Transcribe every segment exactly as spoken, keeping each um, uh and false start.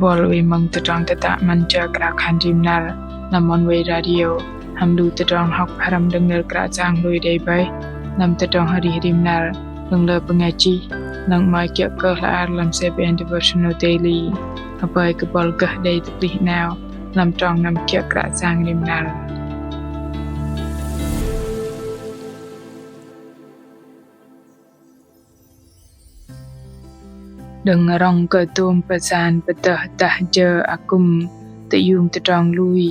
Bol wei mơ̆ng tơdrong tơtă 'măn jơ krao khan rim năr lăm Oneway Radio hăm lu tơdrong hŏk pơhrăm đơ̆ng nơ̆r Kră Yang lui đei bơih lăm tơdrong arih rim năr đơ̆ng lơ bơngai chih. Năng 'mơ̆i kiơ̆ kơ hla ar lăm CBN Devotional Daily. Hơpơi kơ bol gơh đei tơplih 'nao lăm trong năm kiơ̆ Kră Yang rim năr. Đơ̆ng rŏng kơ dôm pơsan pơdơh dah jơ akŭm tơiung tơdrong lui,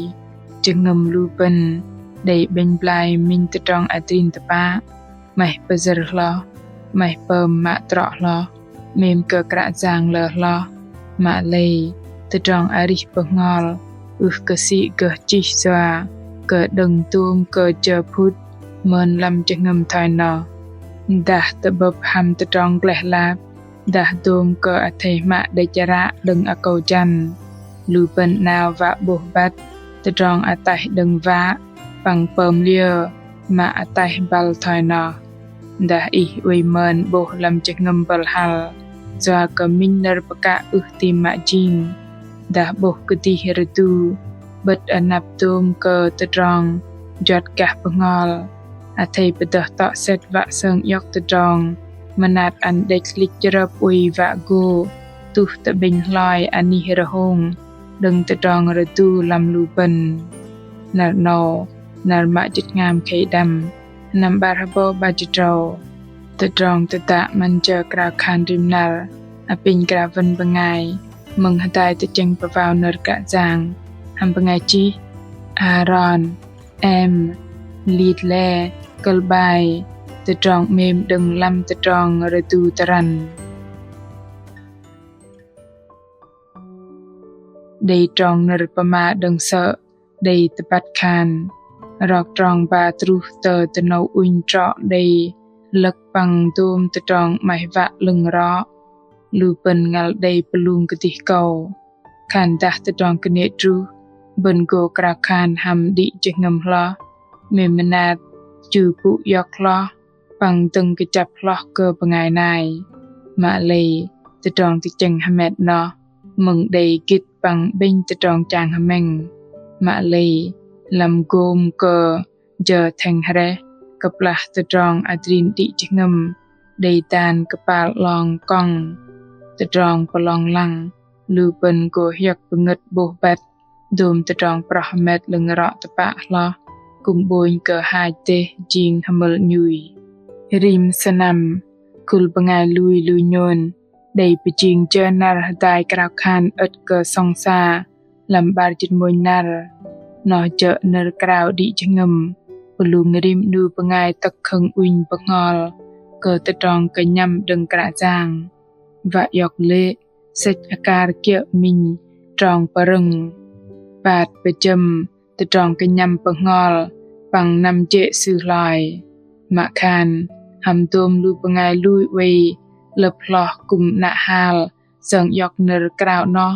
jơhngơ̆m lu bơ̆n đei 'bĕnh blai minh tơdrong adrin tơpă, 'maih pơyơ̆r hloh, 'maih pơm mă trŏ hloh, 'mêm kơ Kră Yang lơ hloh. Mă lei, tơdrong arih bơhngol ưh kơ sĭ gơh chih yua kơ đơ̆ng dôm kơ jơ phŭt mơn lăm jơhngơ̆m thoi noh. Dah tơ'bơ̆p hăm tơdrong gleh lap, dah dôm kơ athei hmă đĕch ră đơ̆ng akâu jăn, lu bơ̆n 'nao wă 'bôh băt tơdrong ataih đơ̆ng wă păng pơm liơ mă ataih băl thoi noh. Dah ih oei mơn 'bôh lăm jơhngơ̆m bơ̆l hăl yua kơ minh nơ̆r pơkă ưh tam mă jing, dah 'bôh kơdih rơdu 'bơ̆t anăp dôm kơ tơdrong juăt gah bơhngol, athei pơdơh tŏ sĕt wă sơng iŏk tơdrong mơnat ăn đĕch hlĭch chrơp oei wă gô tuh tơ 'bĕnh hloi anih rơhông đơ̆ng tơdrong rơdu lăm lu bơ̆n. Năr 'nâu, năr mă jĭt tơhngam khei đăm, sơnăm 'bar hơbâu 'bar jĭt tơdrâu. Tơdrong tơtă 'măn jơ krao khan rim năr apinh krao wơ̆n bơngai mơ̆ng hơdai tơchĕng pơwao nơ̆r Kră Yang hăm bơngai chih Aaron M. Lidle, kơ̆l 'bai: Tơdrong 'mêm đơ̆ng lăm tơdrong rơdu tơrăn. Đei trong nơ̆r pơma đơ̆ng sơ̆ đei tơbăt khan: Rok trong ba truh tơ tơnâu ŭnh trŏ đei lơ̆k păng dôm tơdrong 'maih wă 'lơ̆ng rŏ. Lu bơ̆n ngăl đei pơlung kơdih akâu. Khan dah tơdrong kơnê̆ truh, bơ̆n gô krao khan hăm đĭ jơhngơ̆m hloh, 'mêm mơnat, chu pŭ iŏk hloh păng dơ̆ng kơjăp hloh kơ bơngai nai. Mă lei, tơdrong tơchĕng hơmet noh mơ̆ng đei gĭt păng 'bĕnh tơdrong chang hơmĕng. Mă lei, lăm gôm kơ jơ thĕng hrĕh, kơplah tơdrong adrin đĭ jơhngơ̆m đei dan kơpal 'long kŏng, tơdrong pơlong lăng, lu bơ̆n gô hiơ̆k pơngơ̆t 'bôh băt dôm tơdrong proh hơmet 'lơ̆ng rŏ tơpă hloh kư̆m 'bônh kơ hach dêh jing hơmơ̆l 'nhui. Rim sơnăm, khul bơngai lui lu nhôn đei pơjing jơ năr hơdai krao khan ơ̆t kơ sŏng sa lăm 'bar jĭt mônh năr. Noh jơ̆ nơ̆r krao đĭ jơhngơ̆m pơlung rim 'nu bơngai tơ̆k khơ̆ng ŭnh bơhngol kơ tơdrong kơnhăm đơ̆ng Kră Yang. Wă iŏk lê̆, sĕch akar kiơ̆ minh trong pơrơ̆ng, pat pơjăm tơdrong kơnhăm bơhngol păng năm jê̆ sư hloi. Mă khan, hăm dôm lu bơngai lui oei lơ̆p hloh kư̆m 'nă hal sơng iŏk nơ̆r krao noh,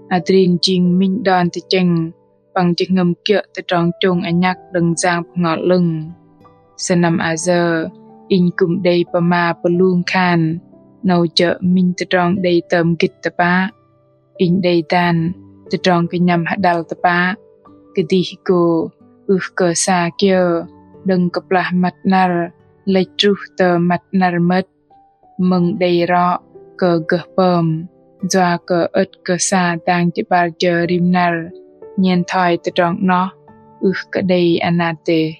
adrin jing minh đon tơchĕng păng jơhngơ̆m kiơ̆ tơdrong chông anhăk đơ̆ng Yang Bơhngol 'Lơ̆ng. Sơnăm ayơ, inh kư̆m đei pơma pơlung khan, 'nâu jơ̆ minh tơdrong đei tơm gĭt tơpă. Inh đei dan tơdrong kơnhăm hơđăl tơpă, kơdih gô ưh kơ sa kiơ đơ̆ng kơplah măt 'năr lĕch truh tơ măt 'năr mơ̆t, mơ̆ng đei rŏ kơ gơh pơm, yua kơ ơ̆t kơ sa dang jơ̆ 'bar jơ rim năr nhen thoi tơdrong 'noh ưh kơ đei anat dêh.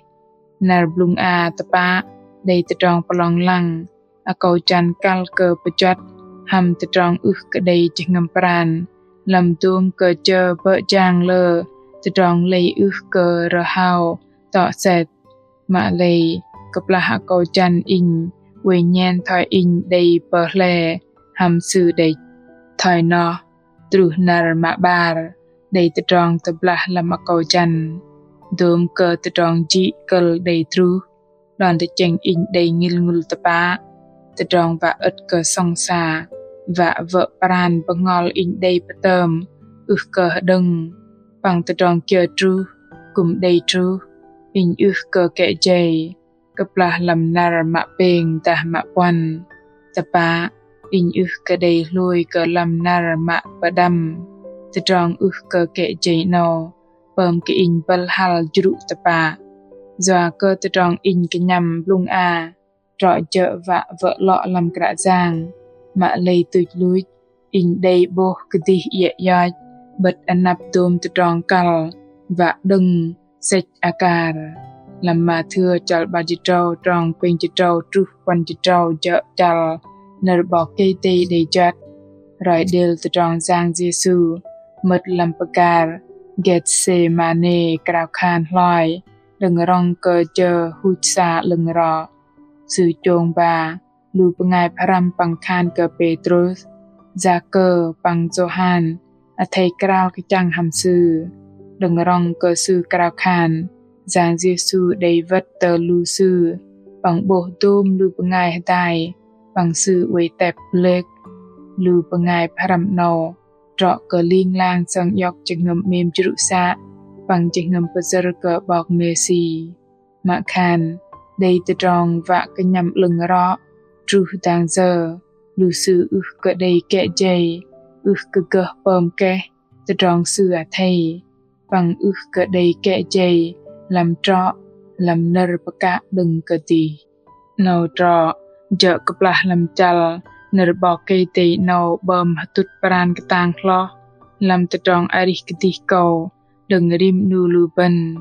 Năr blŭng a tơpă đei tơdrong pơlong lăng, akâu jăn kăl kơ pơjuăt hăm tơdrong ưh kơ đei jơhngơ̆m pran lăm dôm kơ jơ bơ̆ jang lơ tơdrong lei ưh kơ rơhao tŏ sĕt. Mă lei, kơplah akâu jăn inh oei nhen thoi inh đei pơhle hăm sư đĕch. Thoi noh, truh năr mă 'bar, đei tơdrong tơblah lăm akâu jăn. Dôm kơ tơdrong jĭ kơ̆l đei truh, đon tơchĕng inh đei ngĭl ngŭl tơpă. Tơdrong wă ơ̆t kơ sŏng sa, wă wơ̆ pran bơhngol inh đei pơtơm ưh kơ hơđơ̆ng. Păng tơdrong kiơ truh kư̆m đei truh, inh ưh kơ kĕ jei. Kơplah lăm năr mă pêng dah mă puăn, tơpă inh ưh kơ đei hlôi kơ lăm năr mă pơđăm. Tơdrong ưh kơ kĕ jei 'nâu pơm kơ inh bơ̆l hăl jrŭ tơpă. Yua kơ tơdrong inh kơnhăm blŭng a trŏ jơ̆ wă wơ̆ lŏ lăm Kră Yang, mă lei tuch luch inh đei 'bôh kơdih iĕ ioch 'bơ̆t anăp dôm tơdrong kăl wă đơ̆ng sĕch akar. Lăm Mathêu chăl 'bar jĭt tơdrâu, trong pêng jĭt tơdrâu truh puăn jĭt tơdrâu jơ̆ chăl nơ̆r 'Bok Kei-Dei đei juăt roi đêl tơdrong Yang Yêsu mơ̆t lăm pơgar Gêtsêmanê krao khan hloi đơ̆ng rŏng kơ jơ huch sa 'lơ̆ng rŏ. Sư chông ba lu bơngai pơhrăm păng khan kơ Pêtrôs, Yakơ păng Yôhan athei kral kơchăng hăm Sư. Đơ̆ng rŏng kơ Sư krao khan, Yang Yêsu đei wơ̆t tơ lu sư păng 'bôh dôm lu bơngai hơdai păng Sư oei tep plêk. Lu bơngai pơhrăm 'nâu trŏ kơ ling lang sơng iŏk jơhngơ̆m 'mêm jrŭ să păng jơhngơ̆m pơsơ̆r kơ 'Bok Mêsi. Mă khan đei tơdrong wă kơnhăm 'lơ̆ng rŏ truh dang yơ, lu sư ưh kơ đei kĕ jei, ưh kơ gơh pơm keh tơdrong sư athei, păng ưh kơ đei kĕ jei lăm trŏ, lăm nơ̆r pơkă đơ̆ng kơdih. 'Nâu trŏ jơ̆ kơplah lăm chăl nơ̆r 'Bok Kei-Dei 'nâu 'bơm hơtŭt pran kơtang hloh lăm tơdrong arih kơdih kâu đơ̆ng rim 'nu lu bơ̆n.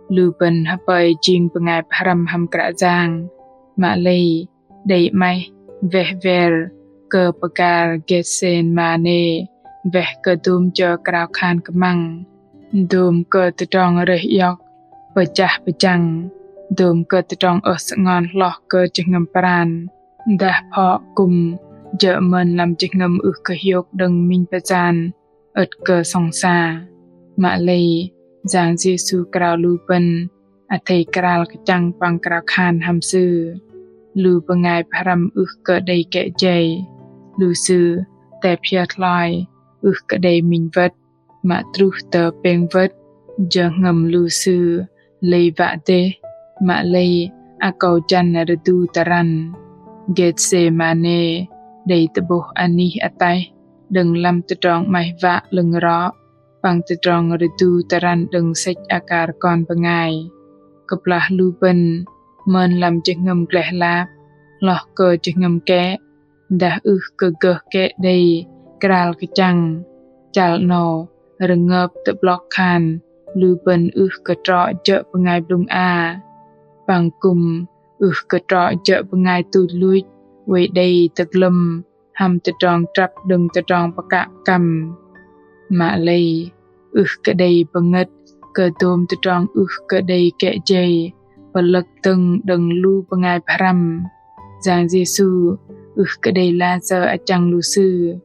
Lu bơ̆n hơpơi jing bơngai pơhrăm hăm Kră Yang, mă lei đei 'maih weh wer kơ pơgar Gêtsêmanê, weh kơ dôm jơ krao khan kơmăng, dôm kơ tơdrong rơih iŏk pơjah pơjăng, dôm kơ tơdrong ơh sơngon hloh kơ jơhngơ̆m pran, dah phŏ kư̆m jơ̆ mơn lăm jơhngơ̆m ưh kơ hiôk đơ̆ng minh pơyan ơ̆t kơ sŏng sa. Mă lei Yang Yêsu krao lu bơ̆n athei kral kơchăng păng krao khan hăm Sư. Lu bơngai pơhrăm ưh kơ đei kĕ jei, lu sư tep hiơt hloi ưh kơ đei minh wơ̆t, mă truh tơ pêng wơ̆t jơhngơ̆m lu sư lei wă dêh, mă lei akâu jăn rơdu tơrăn. Gêtsêmanê đei tơ'bôh anih ataih đơ̆ng lăm tơdrong 'maih wă 'lơ̆ng rŏ păng tơdrong rơdu tơrăn đơ̆ng sĕch akar kon bơngai. Kơplah lu bơ̆n mơn lăm jơhngơ̆m gleh lap hloh kơ jơhngơ̆m kĕ, dah ưh kơ gơh kĕ đei kral kơchăng, chăl 'nâu rơngơp tơ'blŏk khan lu bơ̆n ưh kơ trŏ jơ̆ bơngai blŭng a, păng kư̆m ưh kơ trŏ jơ̆ bơngai tuch luch oei đei tơglơ̆m hăm tơdrong trăp đơ̆ng tơdrong pơkă pơkăm. Mă lei ưh kơ đei pơngơ̆t kơ dôm tơdrong ưh kơ đei kĕ jei pơlơ̆k dơ̆ng đơ̆ng lu bơngai pơhrăm. Yang Yêsu ưh kơ đei layơ achăng lu sư,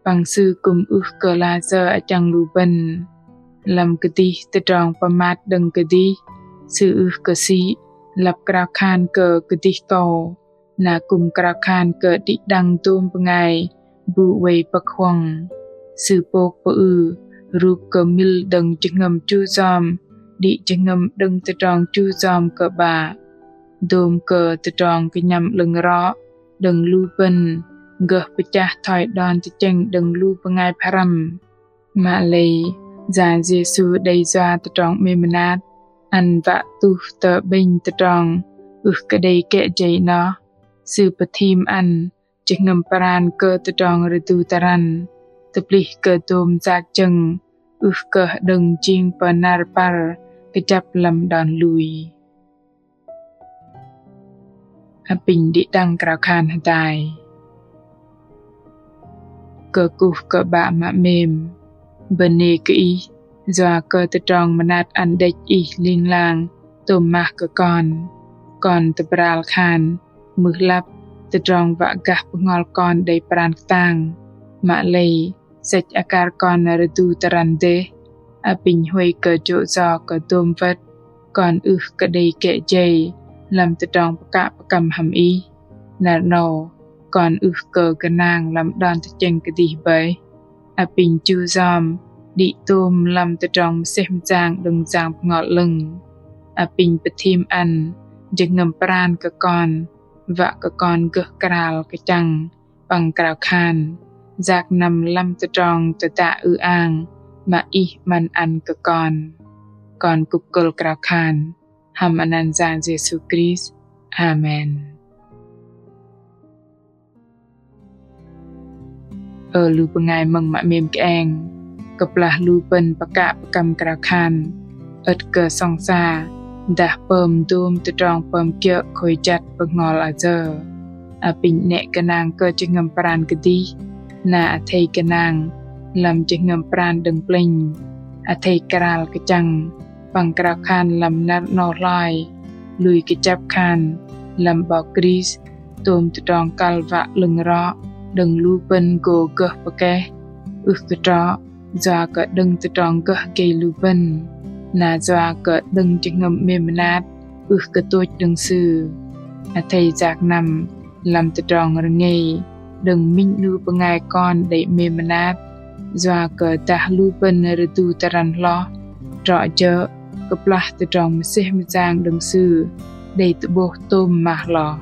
păng Sư kư̆m ưh kơ layơ achăng lu bơ̆n. Lăm kơdih tơdrong pơmat đơ̆ng kơdih, Sư ưh kơ sĭ lăp krao khan kơ kơdih kâu, na kư̆m krao khan kơ đĭ đăng dôm bơngai bu oei pơ̆k huŏng. Sư pôk pơư rup kơ mil đơ̆ng jơhngơ̆m chu yom, đĭ jơhngơ̆m đơ̆ng tơdrong chu yom kơ 'Bă. Dôm kơ tơdrong kơnhăm 'lơ̆ng rŏ đơ̆ng lu bơ̆n gơh pơchah thoi đon tơchĕng đơ̆ng lu bơngai pơhrăm. Mă lei Yang Yêsu đei yua tơdrong 'mêm mơnat ăn wă tuh tơ 'bĕnh tơdrong ưh kơ đei kĕ jei 'noh. Sư pơthim ăn jơhngơ̆m pran kơ tơdrong rơdu tơrăn, tơplih kơ dôm yak jơ̆ng ưh kơ hơđơ̆ng jing pơnar păr kơjăp lăm đon lui. Apinh đĭ đăng krao khan hơdai. Kơkuh kơ 'Bă mă 'mêm, bơnê kơ Ih yua kơ tơdrong mơnat ăn đĕch Ih ling lang tôm mah kơ kon. Kon tơbral khan mưh lăp tơdrong wă gah bơhngol kon đei pran kơtang, mă lei sĕch akar kon rơdu tơrăn dêh. Apinh huay kơ jô̆ yo kơ dôm wơ̆t kon ưh kơ đei kĕ jei lăm tơdrong pơkă pơkăm hăm Ih. Năr 'nâu kon ưh kơ gơnang lăm đon tơchĕng kơdih bơih. Apinh chu yom đĭ tôm lăm tơdrong mơsêh mơyang đơ̆ng Yang Bơhngol 'Lơ̆ng. Apinh pơthim ăn jơhngơ̆m pran kơ kon, wă kơ kon gơh kral kơchăng păng krao khan, yak năm lăm tơdrong tơdă ư-ang mă Ih 'măn ăn kơ kon. Kon kŭp kơ̆l krao khan hăm anăn Yang Yêsu Krist. Amen. Ơ lu bơngai mơ̆ng mă 'mêm kơeng, kơplah lu bơ̆n pơkă pơkăm krao khan, ơ̆t kơ sŏng sa, dah pơm dôm tơdrong pơm kiơ̆ khôi jăt bơhngol ayơ. Apinh 'nĕ gơnang kơ jơhngơ̆m pran kơdih, na athei gơnang lăm jơhngơ̆m pran đơ̆ng plĕnh, athei kral kơchăng, păng krao khan lăm năr 'nâu hloi, lui kơjăp khan lăm 'Bok Krist, tôm tơdrong kăl wă 'lơ̆ng rŏ đơ̆ng lu bơ̆n gô gơh pơkeh, ưh kơ trŏ yua kơ đơ̆ng tơdrong gơh gei lu bơ̆n, na yua kơ đơ̆ng jơhngơ̆m 'mêm mơnat ưh kơ tôch đơ̆ng Sư. Athei yak năm lăm tơdrong rơngei đơ̆ng minh 'nu bơngai kon đei 'mêm mơnat, yua kơ dah lu bơ̆n rơdu tơrăn hloh, trŏ jơ̆ kơplah tơdrong mơsêh mơyang đơ̆ng Sư đei tơ'bôh tôm mah hloh.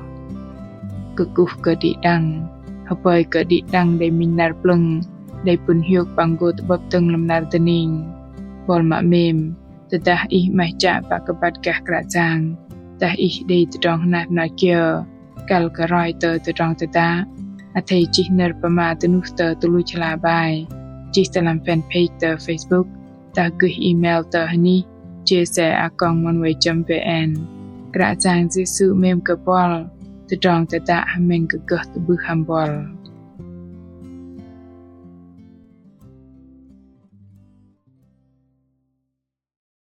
Kơkuh kơ đĭ đăng, hơpơi kơ đĭ đăng đei minh năr plơ̆ng, đei pŭn hiôk păng gô tơ'bơ̆p dơ̆ng lăm năr dơning. Buăl mă 'mêm, tơdah ih 'maih chă pă kơ băt gah Kră Yang, dah ih đei tơdrong hơnat hơnat kiơ, kăl kơ roi tơ tơdrong tơdă, athei chih nơ̆r pơma dơnuh tơ tơluch hla bơar, chih tơ lăm fanpage tơ Facebook, dah gơih email tơ hơnih J C a còng oneway chấm V N. Kră Yang Yêsu 'mêm kơ buăl, tơdrong tơdă hơmĕng kơ gơh tơ'bưh hăm buăl.